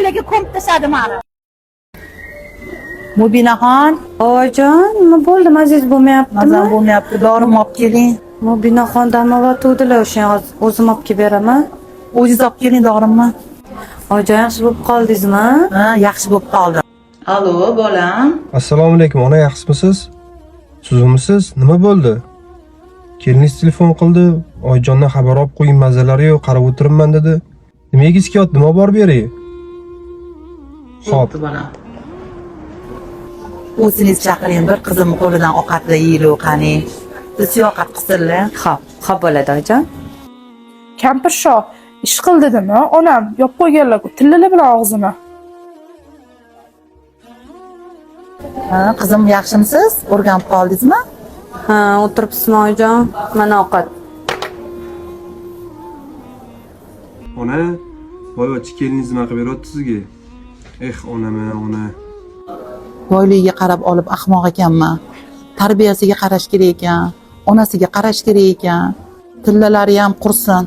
Mahallaga ko'mib tashladi mani. Mubinaxon, Oyijon, nima bo'ldi? Mazangiz bo'lmayaptimi? mazam bo'lmayapti, dorimni olib keling. Mubinaxon dam olayotgandilar, o'sha hozir o'zim olib kelib beraman. O'zingiz olib keling dorimni. Oyijon, yaxshi bo'lib qoldingizmi? Ha, yaxshi bo'lib qoldim. Allo, bolam. Assalomu alaykum ona, yaxshimisiz? Tuzukmisiz? Nima bo'ldi? Keliningiz telefon qildi. Oyijondan xabar olib qo'ying, mazalari yo'q, qarab o'tiribman dedi. Nima yegisi kelyapti? Nima borib beray? Xo'p, Bo'pti, bolam. O'zingiz chaqiring, bir qizimni qo'lidan ovqatni yeylik qani. Siyoqat qilsinlar. Xo'p, xo'p bo'ladi, oyijon. Kampir shoh ish qil dedimi? Onam yopib qo'yganlar-ku tillili bilan og'zini. Ha, qizim yaxshimisiz? O'rganib qoldingizmi? Ha, o'tiribsizmi, oyijon? Mana ovqat. Ona, boyvachcha keliningiz nima qilib beryapti sizga? Eh, onam, ona. Boyligiga qarab olib ahmoq ekanman. Tarbiyasiga qarash kerak ekan, onasiga qarash kerak ekan. Tillalari ham qursin.